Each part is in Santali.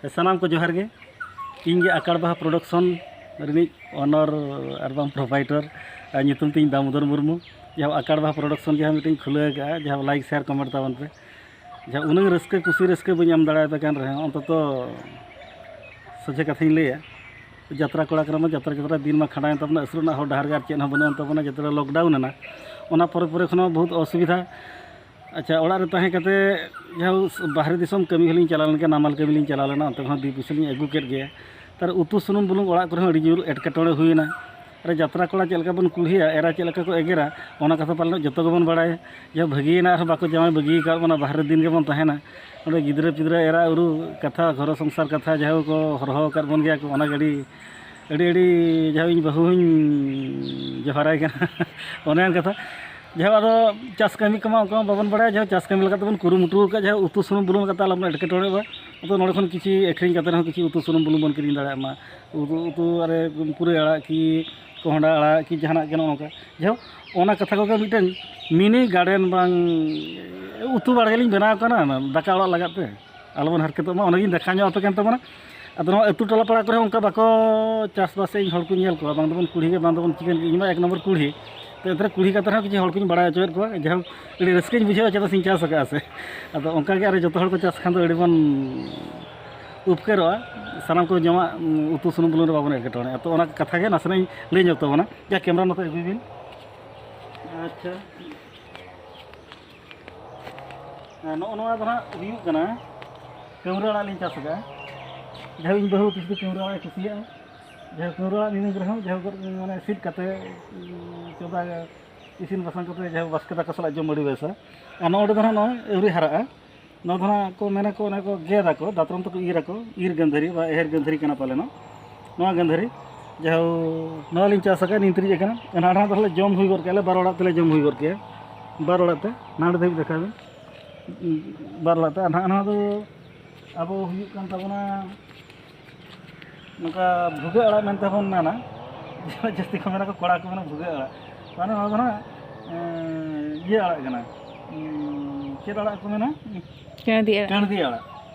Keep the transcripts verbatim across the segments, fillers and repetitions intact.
ᱥᱟᱱᱟᱢ ᱠᱚ ᱡᱚᱦᱟᱨ ᱜᱮ᱾ ᱤᱧ ᱜᱮ ᱟᱠᱟᱲ ᱵᱟᱦᱟ ᱯᱨᱚᱰᱟᱠᱥᱚᱱ ᱨᱤᱱᱤᱡ ᱚᱱᱟᱨ ᱟᱨ ᱵᱟᱝ ᱯᱨᱚᱯᱨᱟᱭᱴᱟᱨ᱾ ᱟᱨ ᱧᱩᱛᱩᱢ ᱛᱤᱧ ᱫᱟᱢᱳᱫᱚᱨ ᱢᱩᱨᱢᱩ᱾ ᱡᱟᱦᱟᱸ ᱟᱠᱟᱲ ᱵᱟᱦᱟ ᱯᱨᱚᱰᱟᱠᱥᱚᱱ ᱡᱟᱦᱟᱸ ᱢᱤᱫᱴᱮᱱ ᱠᱷᱩᱞᱟᱹᱣ ᱟᱠᱟᱫᱼᱟ, ᱡᱟᱦᱟᱸ ᱞᱟᱭᱤᱠ ᱥᱮᱭᱟᱨ ᱠᱚᱢᱮᱱᱴ ᱛᱟᱵᱚᱱ ᱯᱮ᱾ ᱡᱟᱦᱟᱸ ᱩᱱᱟᱹᱜ ᱨᱟᱹᱥᱠᱟᱹ ᱠᱩᱥᱤ ᱨᱟᱹᱥᱠᱟᱹ ᱵᱟᱹᱧ ᱮᱢ ᱫᱟᱲᱮᱭᱟᱯᱮ ᱠᱟᱱ ᱨᱮᱦᱚᱸ, ᱚᱱᱛᱚᱛᱚ ᱥᱚᱡᱷᱮ ᱠᱟᱛᱷᱟᱧ ᱞᱟᱹᱭᱟ, ᱡᱟᱛᱨᱟ ᱠᱚᱲᱟ ᱠᱟᱱᱟ ᱵᱚᱱ, ᱡᱟᱛᱨᱟ ᱡᱟᱛᱨᱟ ᱫᱤᱱ ᱢᱟ ᱠᱷᱟᱸᱰᱟᱣᱮᱱ ᱛᱟᱵᱚᱱᱟ, ᱟᱹᱥᱩᱨ ᱨᱮᱱᱟᱜ ᱦᱚᱨ ᱰᱟᱦᱟᱨ ᱜᱮ ᱟᱨ ᱪᱮᱫ ᱦᱚᱸ ᱵᱟᱹᱱᱩᱜ ᱟᱱ ᱛᱟᱵᱚᱱᱟ, ᱡᱟᱛᱨᱟ ᱞᱚᱠᱰᱟᱣᱩᱱ ᱮᱱᱟ, ᱚᱱᱟ ᱯᱚᱨᱮ ᱯᱚᱨᱮ ᱠᱷᱚᱱ ᱦᱚᱸ ᱵᱚᱦᱩᱛ ᱚᱥᱩᱵᱤᱫᱷᱟ᱾ ᱟᱪᱪᱷᱟ, ᱚᱲᱟᱜ ᱨᱮ ᱛᱟᱦᱮᱸ ᱠᱟᱛᱮ ᱡᱟᱦᱟᱸ ᱵᱟᱦᱨᱮ ᱫᱤᱥᱚᱢ ᱠᱟᱹᱢᱤ ᱦᱚᱸᱞᱤᱧ ᱪᱟᱞᱟᱣ ᱞᱮᱱ ᱜᱮᱭᱟ, ᱱᱟᱢᱟᱞ ᱠᱟᱹᱢᱤ ᱞᱤᱧ ᱪᱟᱞᱟᱣ ᱞᱮᱱᱟ, ᱚᱱᱛᱮ ᱠᱷᱚᱱ ᱦᱚᱸ ᱫᱩ ᱯᱩᱭᱥᱟᱹ ᱞᱤᱧ ᱟᱹᱜᱩ ᱠᱮᱫ ᱜᱮᱭᱟ᱾ ᱛᱟᱨ ᱩᱛᱩ ᱥᱩᱱᱩᱢ ᱵᱩᱞᱩᱝ ᱚᱲᱟᱜ ᱠᱚᱨᱮ ᱦᱚᱸ ᱟᱹᱰᱤ ᱡᱳᱨ ᱮᱴᱠᱮᱴᱚᱬᱮ ᱦᱩᱭᱮᱱᱟ᱾ ᱟᱨ ᱡᱟᱛᱨᱟ ᱠᱚᱲᱟ ᱪᱮᱫ ᱞᱮᱠᱟ ᱵᱚᱱ ᱠᱩᱞᱤᱭᱟ, ᱮᱨᱟ ᱪᱮᱫ ᱞᱮᱠᱟ ᱠᱚ ᱮᱜᱮᱨᱟ, ᱚᱱᱟ ᱠᱟᱛᱷᱟ ᱯᱟᱞᱮᱱ ᱡᱚᱛᱚ ᱜᱮᱵᱚᱱ ᱵᱟᱲᱟᱭᱟ᱾ ᱡᱟᱦᱟᱸ ᱵᱷᱟᱹᱜᱤᱭᱮᱱᱟ ᱟᱨᱦᱚᱸ ᱵᱟᱠᱚ ᱡᱟᱶᱟᱭ ᱵᱟᱹᱜᱤ ᱟᱠᱟᱫ ᱵᱚᱱᱟ, ᱵᱟᱦᱨᱮ ᱫᱤᱱ ᱜᱮᱵᱚᱱ ᱛᱟᱦᱮᱱᱟ᱾ ᱚᱸᱰᱮ ᱜᱤᱫᱽᱨᱟᱹ ᱯᱤᱫᱽᱨᱟᱹ ᱮᱨᱟ ᱩᱨᱩ ᱠᱟᱛᱷᱟ, ᱜᱷᱚᱨᱚ ᱥᱚᱝᱥᱟᱨ ᱠᱟᱛᱷᱟ, ᱡᱟᱦᱟᱸᱭ ᱠᱚ ᱦᱚᱨᱦᱚ ᱟᱠᱟᱫ ᱵᱚᱱ ᱜᱮᱭᱟ ᱠᱚ, ᱚᱱᱟ ᱜᱮ ᱟᱹᱰᱤ ᱟᱹᱰᱤ ᱟᱹᱰᱤ ᱡᱟᱦᱟᱸ ᱤᱧ ᱵᱟᱹᱦᱩ ᱦᱚᱧ ᱡᱚᱦᱟᱨᱟᱭ ᱠᱟᱱᱟ᱾ ᱚᱱᱮ ᱚᱱᱠᱟ ᱠᱟᱛᱷᱟ᱾ ᱡᱟᱦᱟᱸ ᱟᱫᱚ ᱪᱟᱥ ᱠᱟᱹᱢᱤ ᱠᱚᱢᱟ ᱚᱱᱠᱟ ᱢᱟ ᱵᱟᱵᱚᱱ ᱵᱟᱲᱟᱭᱟ, ᱡᱟᱦᱟᱸ ᱪᱟᱥ ᱠᱟᱹᱢᱤ ᱞᱮᱠᱟ ᱛᱮᱵᱚᱱ ᱠᱩᱨᱩᱢᱩᱴᱩ ᱟᱠᱟᱫ, ᱡᱟᱦᱟᱸ ᱩᱛᱩ ᱥᱩᱱᱩᱢ ᱵᱩᱞᱩᱝ ᱞᱮᱠᱟᱛᱮ ᱟᱞᱚᱵᱚᱱ ᱮᱴᱠᱮᱴᱚᱬᱮᱜ ᱢᱟ᱾ ᱟᱫᱚ ᱱᱚᱰᱮ ᱠᱷᱚᱱ ᱠᱤᱪᱷᱤ ᱟᱹᱠᱷᱨᱤᱧ ᱠᱟᱛᱮ ᱨᱮᱦᱚᱸ ᱠᱤᱪᱷᱤ ᱩᱛᱩ ᱥᱩᱱᱩᱢ ᱵᱩᱞᱩᱝ ᱵᱚᱱ ᱠᱤᱨᱤᱧ ᱫᱟᱲᱮᱭᱟᱜ ᱢᱟ᱾ ᱩᱛᱩ, ᱩᱛᱩ ᱨᱮ ᱯᱩᱨᱟᱹᱭ ᱟᱲᱟᱜ ᱠᱤ ᱠᱚᱸᱦᱰᱟ ᱟᱲᱟᱜ ᱠᱤ ᱡᱟᱦᱟᱱᱟᱜ ᱜᱮ ᱱᱚᱜᱼᱚ ᱱᱚᱝᱠᱟ᱾ ᱡᱟᱭᱦᱳᱠ, ᱚᱱᱟ ᱠᱟᱛᱷᱟ ᱠᱚᱜᱮ ᱢᱤᱫᱴᱮᱱ ᱢᱤᱱᱤ ᱜᱟᱨᱰᱮᱱ ᱵᱟᱝ ᱩᱛᱩ ᱵᱟᱲᱜᱮ ᱞᱤᱧ ᱵᱮᱱᱟᱣ ᱠᱟᱱᱟ, ᱫᱟᱠᱟ ᱚᱲᱟᱜ ᱞᱟᱜᱟᱫ ᱛᱮ᱾ ᱟᱞᱚᱵᱚᱱ ᱦᱟᱨᱠᱮᱛᱚᱜ ᱢᱟ, ᱚᱱᱟᱜᱤᱧ ᱫᱮᱠᱷᱟᱣ ᱧᱚᱜ ᱟᱯᱮ ᱠᱟᱱ ᱛᱟᱵᱚᱱᱟ᱾ ᱟᱫᱚ ᱱᱚᱣᱟ ᱟᱹᱛᱩ ᱴᱚᱞᱟ ᱯᱟᱲᱟ ᱠᱚᱨᱮ ᱚᱱᱠᱟ ᱵᱟᱠᱚ ᱪᱟᱥᱵᱟᱥᱮᱫ ᱤᱧ ᱦᱚᱲ ᱠᱚᱧ ᱧᱮᱞ ᱠᱚᱣᱟ, ᱵᱟᱝ ᱫᱚᱵᱚᱱ ᱠᱩᱲᱤ ᱜᱮ, ᱵᱟᱝ ᱫᱚᱵᱚᱱ ᱪᱤᱠᱟᱹᱱ ᱜᱮ, ᱤᱧ ᱢᱟ ᱮᱠ ᱱᱚᱢᱵᱚᱨ ᱠᱩᱲᱤ᱾ ᱛᱚ ᱮᱱᱛᱮ ᱨᱮ ᱠᱩᱲᱤ ᱠᱟᱛᱷᱟ ᱨᱮᱦᱚᱸ ᱠᱤᱪᱷᱩ ᱦᱚᱲ ᱠᱚᱧ ᱵᱟᱲᱟᱭ ᱦᱚᱪᱚᱭᱮᱫ ᱠᱚᱣᱟ, ᱡᱟᱭᱦᱳᱠ, ᱟᱹᱰᱤ ᱨᱟᱹᱥᱠᱟᱹᱧ ᱵᱩᱡᱷᱟᱹᱣᱟ ᱪᱮᱫᱟᱜ ᱥᱮᱧ ᱪᱟᱥ ᱟᱠᱟᱫᱼᱟ ᱥᱮ᱾ ᱟᱫᱚ ᱚᱱᱠᱟ ᱜᱮ ᱟᱨᱚ ᱡᱚᱛᱚ ᱦᱚᱲ ᱠᱚ ᱪᱟᱥ ᱠᱷᱟᱱ ᱫᱚ ᱟᱹᱰᱤ ᱵᱚᱱ ᱩᱯᱠᱟᱹᱨᱚᱜᱼᱟ, ᱥᱟᱱᱟᱢ ᱠᱚ ᱡᱚᱢᱟᱜ, ᱩᱛᱩ ᱥᱩᱱᱩᱢ ᱵᱩᱞᱩᱝ ᱨᱮ ᱵᱟᱵᱚᱱ ᱮᱴᱠᱮᱴᱚᱬᱮᱜᱼᱟ᱾ ᱛᱚ ᱚᱱᱟ ᱠᱟᱛᱷᱟ ᱜᱮ ᱱᱟᱥᱮᱱᱟᱜ ᱤᱧ ᱞᱟᱹᱭ ᱧᱚᱜ ᱛᱟᱵᱚᱱᱟ᱾ ᱡᱟ, ᱠᱮᱢᱨᱟ ᱱᱚᱛᱮ ᱟᱹᱜᱩᱭ ᱵᱤᱱ᱾ ᱟᱪᱪᱷᱟ᱾ ᱦᱮᱸ, ᱱᱚᱜᱼᱚ ᱱᱚᱣᱟ ᱫᱚ ᱦᱟᱸᱜ ᱦᱩᱭᱩᱜ ᱠᱟᱱᱟ ᱠᱟᱹᱣᱨᱟᱹ ᱟᱲᱟᱜ ᱞᱤᱧ ᱪᱟᱥ ᱟᱠᱟᱫᱼᱟ᱾ ᱡᱟᱦᱟᱸ ᱤᱧ ᱵᱟᱹᱦᱩ ᱛᱤᱥ ᱫᱚ ᱠᱟᱹᱣᱨᱟᱹ ᱟᱲᱟᱜ ᱮ ᱠᱩᱥᱤᱭᱟᱜᱼᱟ᱾ ᱡᱟᱦᱟᱸ ᱠᱟᱹᱣᱨᱟᱹ ᱟᱲᱟᱜ ᱱᱤᱱᱟᱹᱝ ᱨᱮᱦᱚᱸ ᱡᱟᱦᱟᱸ ᱠᱚ ᱢᱟᱱᱮ ᱥᱤᱫ ᱠᱟᱛᱮ, ᱩᱸ, ᱪᱚᱸᱫᱟ ᱤᱥᱤᱱ ᱵᱟᱥᱟᱝ ᱠᱟᱛᱮ ᱡᱟᱦᱟᱸ ᱵᱟᱥᱠᱮ ᱫᱟᱠᱟ ᱥᱟᱞᱟᱜ ᱡᱚᱢ ᱟᱹᱰᱤ ᱵᱮᱥᱟ᱾ ᱟᱨ ᱱᱚᱜᱼᱚ ᱱᱚᱰᱮ ᱫᱚ ᱦᱟᱸᱜ ᱱᱚᱜᱼᱚᱭ ᱟᱹᱣᱨᱤ ᱦᱟᱨᱟᱜᱼᱟ᱾ ᱱᱚᱣᱟ ᱫᱚ ᱦᱟᱸᱜ ᱠᱚ ᱢᱮᱱᱟ ᱠᱚ, ᱚᱱᱟ ᱠᱚ ᱜᱮᱫ ᱟᱠᱚ, ᱫᱟᱛᱨᱚᱢ ᱛᱮᱠᱚ ᱤᱨ ᱟᱠᱚ, ᱤᱨ ᱜᱟᱹᱱᱫᱷᱟᱹᱨᱤ ᱵᱟ ᱮᱦᱮᱨ ᱜᱟᱹᱱᱫᱷᱟᱹᱨᱤ ᱠᱟᱱᱟ ᱯᱟᱞᱮᱱᱚᱜ᱾ ᱱᱚᱣᱟ ᱜᱟᱹᱱᱫᱷᱟᱹᱨᱤ ᱡᱟᱦᱟᱸ ᱱᱚᱣᱟ ᱞᱤᱧ ᱪᱟᱥ ᱟᱠᱟᱫ, ᱱᱤᱱᱛᱤᱨᱤᱡ ᱟᱠᱟᱱᱟ᱾ ᱮᱱᱦᱟᱱ ᱦᱟᱸᱜ ᱛᱟᱦᱞᱮ ᱡᱚᱢ ᱦᱩᱭ ᱜᱚᱫ ᱠᱮᱜᱼᱟ ᱞᱮ, ᱵᱟᱨ ᱚᱲᱟᱜ ᱛᱮᱞᱮ ᱡᱚᱢ ᱦᱩᱭ ᱜᱚᱫ ᱠᱮᱜᱼᱟ, ᱵᱟᱨ ᱚᱲᱟᱜ ᱛᱮ ᱱᱟᱰᱮ ᱫᱷᱟᱹᱵᱤᱡ ᱫᱮᱠᱷᱟᱣ ᱵᱤᱱ᱾ ᱵᱟᱨ ᱚᱲᱟᱜ ᱛᱮ᱾ ᱟᱨ ᱱᱟᱦᱟᱜ ᱱᱚᱣᱟ ᱫᱚ ᱟᱵᱚ ᱦᱩᱭᱩᱜ ᱠᱟᱱ ᱛᱟᱵᱚᱱᱟ ᱱᱚᱝᱠᱟ ᱵᱷᱩᱜᱟᱹ ᱟᱲᱟᱜ ᱢᱮᱱᱛᱮ ᱵᱚᱱ ᱢᱮᱱᱟ, ᱡᱟᱹᱥᱛᱤ ᱠᱚ ᱢᱮᱱᱟ ᱠᱚ, ᱠᱚᱲᱟ ᱠᱚ ᱢᱮᱱᱟ ᱵᱷᱩᱜᱟᱹ ᱟᱲᱟᱜ᱾ ᱢᱟᱱᱮ ᱱᱚᱣᱟ ᱫᱚ ᱱᱟᱦᱟᱜ, ᱮᱸ, ᱤᱭᱟᱹ ᱟᱲᱟᱜ ᱠᱟᱱᱟ, ᱩᱸ, ᱪᱮᱫ ᱟᱲᱟᱜ ᱠᱚ ᱢᱮᱱᱟ? ᱠᱟᱹᱬᱫᱤ ᱟᱲᱟᱜ᱾ ᱠᱟᱹᱬᱫᱤ ᱟᱲᱟᱜ,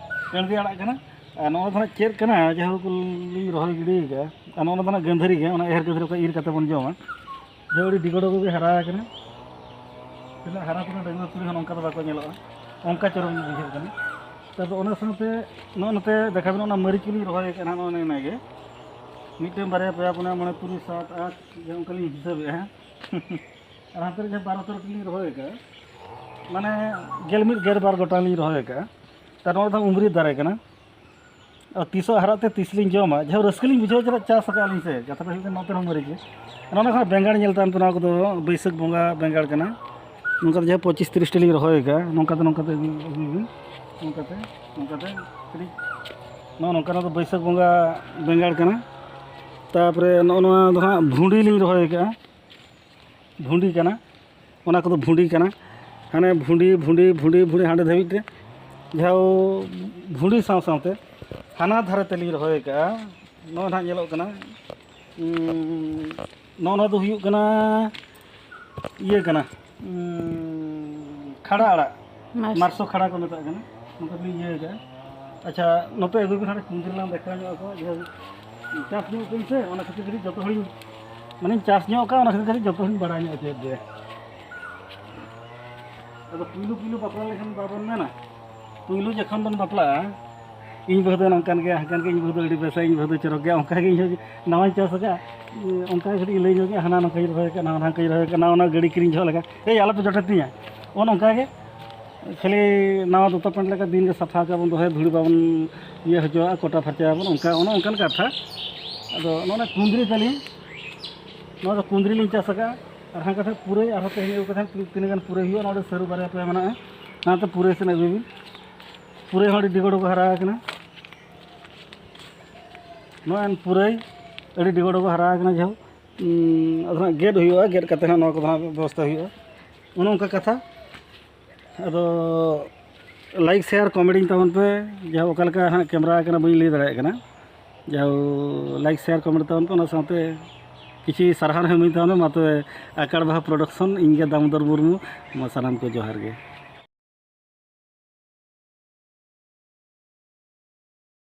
ᱠᱟᱹᱬᱫᱤ ᱟᱲᱟᱜ ᱠᱟᱱᱟ᱾ ᱟᱨ ᱱᱚᱣᱟ ᱫᱚ ᱦᱟᱸᱜ ᱪᱮᱫ ᱠᱟᱱᱟ? ᱡᱟᱦᱟᱸ ᱠᱚ ᱞᱤᱧ ᱨᱚᱦᱚᱭ ᱜᱤᱰᱤ ᱟᱠᱟᱫᱼᱟ, ᱟᱨ ᱱᱚᱣᱟ ᱫᱚ ᱦᱟᱸᱜ ᱜᱟᱹᱱᱫᱷᱟᱹᱨᱤ ᱜᱮ, ᱚᱱᱟ ᱮᱨ ᱜᱟᱹᱱᱫᱷᱟᱹᱨᱤ ᱠᱚ ᱤᱨ ᱠᱟᱛᱮ ᱵᱚᱱ ᱡᱚᱢᱟ᱾ ᱡᱮ ᱟᱹᱰᱤ ᱰᱤᱜᱚ ᱰᱚᱜᱚ ᱜᱮ ᱦᱟᱨᱟ ᱟᱠᱟᱱᱟ᱾ ᱛᱤᱱᱟᱹᱜ ᱦᱟᱨᱟ, ᱛᱤᱱᱟᱹᱜ ᱰᱟᱺᱜᱩᱣᱟᱹ ᱠᱩᱲᱤ ᱦᱚᱸ ᱱᱚᱝᱠᱟ ᱫᱚ ᱵᱟᱠᱚ ᱧᱮᱞᱚᱜᱼᱟ, ᱚᱱᱠᱟ ᱪᱚᱨᱚᱠ ᱵᱩᱡᱷᱟᱹᱜ ᱠᱟᱱᱟ᱾ ᱛᱟᱨᱯᱚᱨ ᱚᱱᱟ ᱥᱟᱶᱛᱮ ᱱᱚᱜᱼᱚ ᱱᱚᱛᱮ ᱫᱮᱠᱷᱟᱣ ᱵᱮᱱ, ᱚᱱᱟ ᱢᱟᱹᱨᱤᱪ ᱠᱚᱞᱤᱧ ᱨᱚᱦᱚᱭ ᱟᱠᱟᱫᱼᱟ ᱱᱚᱜᱼᱚ ᱱᱚᱣᱟ ᱜᱮ, ᱢᱤᱫᱴᱮᱱ, ᱵᱟᱨᱭᱟ, ᱯᱮᱭᱟ, ᱯᱩᱱᱭᱟ, ᱢᱚᱬᱮ, ᱛᱩᱨᱩᱭ, ᱥᱟᱛ, ᱟᱴ, ᱡᱮ ᱚᱱᱠᱟ ᱞᱤᱧ ᱦᱤᱥᱟᱹᱵᱮᱫᱼᱟ ᱦᱟᱸᱜ᱾ ᱟᱨ ᱦᱟᱱᱛᱮ ᱨᱮ ᱡᱟᱦᱟᱸ ᱵᱟᱨᱚ ᱛᱮᱨᱚ ᱴᱤ ᱞᱤᱧ ᱨᱚᱦᱚᱭ ᱟᱠᱟᱫᱼᱟ, ᱢᱟᱱᱮ ᱜᱮᱞ ᱢᱤᱫ ᱜᱮᱞ ᱵᱟᱨ ᱜᱚᱴᱟᱝ ᱞᱤᱧ ᱨᱚᱦᱚᱭ ᱟᱠᱟᱫᱼᱟ᱾ ᱛᱟᱨ ᱱᱚᱣᱟ ᱫᱚ ᱩᱢᱨᱤ ᱫᱟᱨᱮ ᱠᱟᱱᱟ᱾ ᱟᱨ ᱛᱤᱥᱚᱜ ᱦᱟᱨᱟᱜ ᱛᱮ ᱛᱤᱥ ᱞᱤᱧ ᱡᱚᱢᱟ, ᱡᱟᱦᱟᱸ ᱨᱟᱹᱥᱠᱟᱹ ᱞᱤᱧ ᱵᱩᱡᱷᱟᱹᱣ ᱪᱮᱫᱟᱜ ᱪᱟᱥ ᱟᱠᱟᱫ ᱞᱤᱧ ᱥᱮ, ᱠᱟᱛᱷᱟ ᱫᱚ ᱦᱩᱭᱩᱜ ᱠᱟᱱᱟ ᱱᱚᱛᱮ ᱨᱮᱦᱚᱸ ᱢᱟᱹᱨᱤᱪ ᱜᱮ᱾ ᱟᱨ ᱚᱱᱟ ᱠᱷᱚᱱᱟᱜ ᱵᱮᱸᱜᱟᱲ ᱧᱮᱞ ᱛᱟᱢ ᱯᱮ, ᱱᱚᱣᱟ ᱠᱚᱫᱚ ᱵᱟᱹᱭᱥᱟᱹᱠᱷ ᱵᱚᱸᱜᱟ ᱵᱮᱸᱜᱟᱲ ᱠᱟᱱᱟ᱾ ᱱᱚᱝᱠᱟ ᱫᱚ ᱡᱟᱦᱟᱸ ᱯᱚᱸᱪᱤᱥ ᱛᱤᱨᱤᱥ ᱴᱤ ᱞᱤᱧ ᱨᱚᱦᱚᱭ ᱟᱠᱟᱫᱼᱟ, ᱱᱚᱝᱠᱟ ᱫᱚ ᱱᱚᱝᱠᱟ ᱛᱮ ᱟᱹᱜᱩᱭ ᱵᱤᱱ, ᱱᱚᱝᱠᱟ ᱛᱮ, ᱱᱚᱝᱠᱟ ᱛᱮ ᱠᱟᱹᱴᱤᱡ, ᱱᱚᱜᱼᱚ ᱱᱚᱝᱠᱟᱱᱟᱜ ᱫᱚ ᱵᱟᱹᱭᱥᱟᱹᱠᱷ ᱵᱚᱸᱜᱟ ᱵᱮᱸᱜᱟᱲ ᱠᱟᱱᱟ᱾ ᱛᱟᱨᱯᱚᱨᱮ ᱱᱚᱜᱼᱚ ᱱᱚᱣᱟ ᱫᱚ ᱦᱟᱸᱜ ᱵᱷᱩᱸᱰᱤ ᱞᱤᱧ ᱨᱚᱦᱚᱭ ᱟᱠᱟᱫᱼᱟ, ᱵᱷᱩᱸᱰᱤ ᱠᱟᱱᱟ, ᱚᱱᱟ ᱠᱚᱫᱚ ᱵᱷᱩᱸᱰᱤ ᱠᱟᱱᱟ᱾ ᱦᱟᱱᱮ ᱵᱷᱩᱸᱰᱤ, ᱵᱷᱩᱸᱰᱤ, ᱵᱷᱩᱸᱰᱤ, ᱵᱷᱩᱸᱰᱤ ᱦᱟᱸᱰᱮ ᱫᱷᱟᱹᱵᱤᱡ ᱛᱮ, ᱡᱟᱦᱟᱸ ᱵᱷᱩᱸᱰᱤ ᱥᱟᱶ ᱥᱟᱶᱛᱮ ᱦᱟᱱᱟ ᱫᱷᱟᱨᱮ ᱛᱮᱞᱤᱧ ᱨᱚᱦᱚᱭ ᱟᱠᱟᱫᱼᱟ᱾ ᱱᱚᱜᱼᱚᱭ ᱱᱟᱦᱟᱜ ᱧᱮᱞᱚᱜ ᱠᱟᱱᱟ, ᱩᱸ, ᱱᱚᱜᱼᱚ ᱱᱚᱣᱟ ᱫᱚ ᱦᱩᱭᱩᱜ ᱠᱟᱱᱟ, ᱤᱭᱟᱹ ᱠᱟᱱᱟ, ᱩᱸ, ᱠᱷᱟᱲᱟ ᱟᱲᱟᱜ, ᱢᱟᱨᱥ- ᱢᱟᱨᱥᱚ ᱠᱷᱟᱲᱟ ᱠᱚ ᱢᱮᱛᱟᱜ ᱠᱟᱱᱟ, ᱱᱚᱝᱠᱟ ᱛᱮᱞᱤᱧ ᱤᱭᱟᱹ ᱟᱠᱟᱫᱼᱟ᱾ ᱟᱪᱪᱷᱟ, ᱱᱚᱛᱮ ᱟᱹᱜᱩᱭ ᱵᱤᱱ, ᱦᱟᱸᱰᱮ ᱠᱩᱸᱫᱽᱨᱤ ᱞᱟᱝ ᱫᱮᱠᱷᱟᱣ ᱧᱚᱜ ᱟᱠᱚᱣᱟ, ᱡᱟᱦᱟᱸ ᱪᱟᱥ ᱧᱚᱜ ᱠᱟᱹᱧ ᱥᱮ, ᱚᱱᱟ ᱠᱷᱟᱹᱛᱤᱨ ᱠᱟᱹᱴᱤᱡ ᱡᱚᱛᱚ ᱦᱚᱲᱤᱧ, ᱢᱟᱱᱮᱧ ᱪᱟᱥ ᱧᱚᱜ ᱟᱠᱟᱫ, ᱚᱱᱟ ᱠᱷᱟᱹᱛᱤᱨ ᱠᱟᱹᱴᱤᱡ ᱡᱚᱛᱚ ᱦᱚᱲᱤᱧ ᱵᱟᱲᱟᱭ ᱧᱚᱜ ᱦᱚᱪᱚᱭᱮᱫ ᱜᱮᱭᱟ᱾ ᱟᱫᱚ ᱯᱩᱭᱞᱩ ᱯᱩᱭᱞᱩ ᱵᱟᱯᱞᱟ ᱞᱮᱠᱷᱟᱱ ᱵᱟᱵᱚᱱ ᱢᱮᱱᱟ, ᱯᱩᱭᱞᱩ ᱡᱚᱠᱷᱚᱱ ᱵᱚᱱ ᱵᱟᱯᱞᱟᱜᱼᱟ, ᱤᱧ ᱵᱟᱹᱦᱩ ᱫᱚ ᱱᱚᱝᱠᱟᱱ ᱜᱮᱭᱟ, ᱦᱟᱝᱠᱟᱱ ᱜᱮᱭᱟ, ᱤᱧ ᱵᱟᱹᱦᱩ ᱫᱚ ᱟᱹᱰᱤ ᱵᱮᱥᱟ, ᱤᱧ ᱵᱟᱹᱦᱩ ᱫᱚ ᱪᱚᱨᱚᱠ ᱜᱮᱭᱟ, ᱚᱱᱠᱟ ᱜᱮ ᱤᱧ ᱦᱚᱸ ᱱᱟᱣᱟᱧ ᱪᱟᱥ ᱟᱠᱟᱫᱼᱟ, ᱚᱱᱠᱟ ᱜᱮ ᱠᱟᱹᱴᱤᱡ ᱞᱟᱹᱭ ᱧᱚᱜ ᱜᱮᱭᱟ, ᱦᱟᱱᱟ ᱱᱚᱝᱠᱟᱧ ᱨᱚᱦᱚᱭ ᱟᱠᱟᱫ, ᱱᱟᱣᱟ ᱱᱚᱝᱠᱟᱧ ᱨᱚᱦᱚᱭ ᱟᱠᱟᱫ, ᱱᱟᱣᱟ ᱱᱚᱣᱟ ᱜᱟᱹᱰᱤ ᱠᱤᱨᱤᱧ ᱡᱚᱦᱚᱜ ᱞᱮᱠᱟ, ᱮᱭ ᱟᱞᱚᱯᱮ ᱡᱚᱴᱮᱫ ᱛᱤᱧᱟ, ᱚᱱ ᱚᱱᱠᱟ ᱜᱮ᱾ ᱠᱷᱟᱹᱞᱤ ᱱᱟᱣᱟ ᱫᱚᱛᱚ ᱯᱮᱱᱴ ᱞᱮᱠᱟ ᱫᱤᱱ ᱜᱮ ᱥᱟᱯᱷᱟ ᱠᱟᱜ ᱵᱚᱱ ᱫᱚᱦᱚᱭᱟ, ᱫᱷᱩᱲᱤ ᱵᱟᱵᱚᱱ ᱤᱭᱟᱹ ᱦᱚᱪᱚᱣᱟᱜᱼᱟ, ᱠᱚᱴᱟ ᱯᱷᱟᱨᱪᱟᱭᱟᱵᱚᱱ, ᱚᱱᱠᱟ, ᱚᱱᱮ ᱚᱱᱠᱟᱱ ᱠᱟᱛᱷᱟ᱾ ᱟᱫᱚ ᱱᱚᱜᱼᱚ ᱱᱚᱣᱟ ᱠᱩᱸᱫᱽᱨᱤ ᱛᱟᱹᱞᱤᱧ, ᱱᱚᱣᱟ ᱫᱚ ᱠᱩᱸᱫᱽᱨᱤ ᱞᱤᱧ ᱪᱟᱥ ᱟᱠᱟᱫᱼᱟ᱾ ᱟᱨ ᱦᱟᱱᱟ ᱠᱟᱛᱷᱟ ᱯᱩᱨᱟᱹᱭ, ᱟᱨᱦᱚᱸ ᱛᱮᱦᱮᱧ ᱟᱹᱜᱩ ᱠᱟᱛᱮ ᱛᱤᱱᱟᱹᱜ ᱜᱟᱱ ᱯᱩᱨᱟᱹᱭ ᱦᱩᱭᱩᱜᱼᱟ, ᱱᱚᱰᱮ ᱥᱟᱹᱨᱩ ᱵᱟᱨᱭᱟ ᱯᱮᱭᱟ ᱢᱮᱱᱟᱜᱼᱟ, ᱚᱱᱟᱛᱮ ᱯᱩᱨᱟᱹᱭ ᱥᱮᱱ ᱟᱹᱜᱩᱭ ᱵᱤᱱ᱾ ᱯᱩᱨᱟᱹᱭ ᱦᱚᱸ ᱟᱹᱰᱤ ᱰᱤᱜᱚ ᱰᱚᱜᱚ ᱦᱟᱨᱟ ᱟᱠᱟᱱᱟ᱾ ᱱᱚᱜᱼᱚᱭ ᱯᱩᱨᱟᱹᱭ ᱟᱹᱰᱤ ᱰᱤᱜᱚ ᱰᱚᱜᱚ ᱦᱟᱨᱟ ᱟᱠᱟᱱᱟ, ᱡᱟᱦᱳᱠ, ᱩᱸ, ᱟᱫᱚ ᱦᱟᱸᱜ ᱜᱮᱫ ᱦᱩᱭᱩᱜᱼᱟ, ᱜᱮᱫ ᱠᱟᱛᱮ ᱦᱟᱸᱜ ᱱᱚᱣᱟ ᱠᱚᱫᱚ ᱦᱟᱸᱜ ᱵᱮᱵᱚᱥᱛᱷᱟ ᱦᱩᱭᱩᱜᱼᱟ, ᱚᱱᱮ ᱚᱱᱠᱟ ᱠᱟᱛᱷᱟ᱾ ᱟᱫᱚ like, share, comment ᱤᱧ ᱛᱟᱵᱚᱱ ᱯᱮ, ᱡᱟᱦᱳᱠ, ᱚᱠᱟ ᱞᱮᱠᱟ ᱦᱟᱸᱜ ᱠᱮᱢᱮᱨᱟ ᱠᱟᱱᱟ ᱵᱟᱹᱧ ᱞᱟᱹᱭ ᱫᱟᱲᱮᱭᱟᱜ ᱠᱟᱱᱟ, ᱡᱟᱦᱳᱠ, like, share, comment ᱛᱟᱵᱚᱱ ᱯᱮ, ᱚᱱᱟ ᱥᱟᱶᱛᱮ ᱠᱤᱪᱷᱩ ᱥᱟᱨᱦᱟᱣ ᱦᱚᱸ ᱤᱢᱟᱹᱧ ᱛᱟᱵᱚᱱ ᱯᱮ᱾ ᱢᱟ ᱛᱚᱵᱮ, ᱟᱠᱟᱲ ᱵᱟᱦᱟ ᱯᱨᱚᱰᱟᱠᱥᱚᱱ, ᱤᱧ ᱜᱮ ᱫᱟᱢᱳᱫᱚᱨ ᱢᱩᱨᱢᱩ, ᱢᱟ ᱥᱟᱱᱟᱢ ᱠᱚ ᱡᱚᱦᱟᱨ ᱜᱮ᱾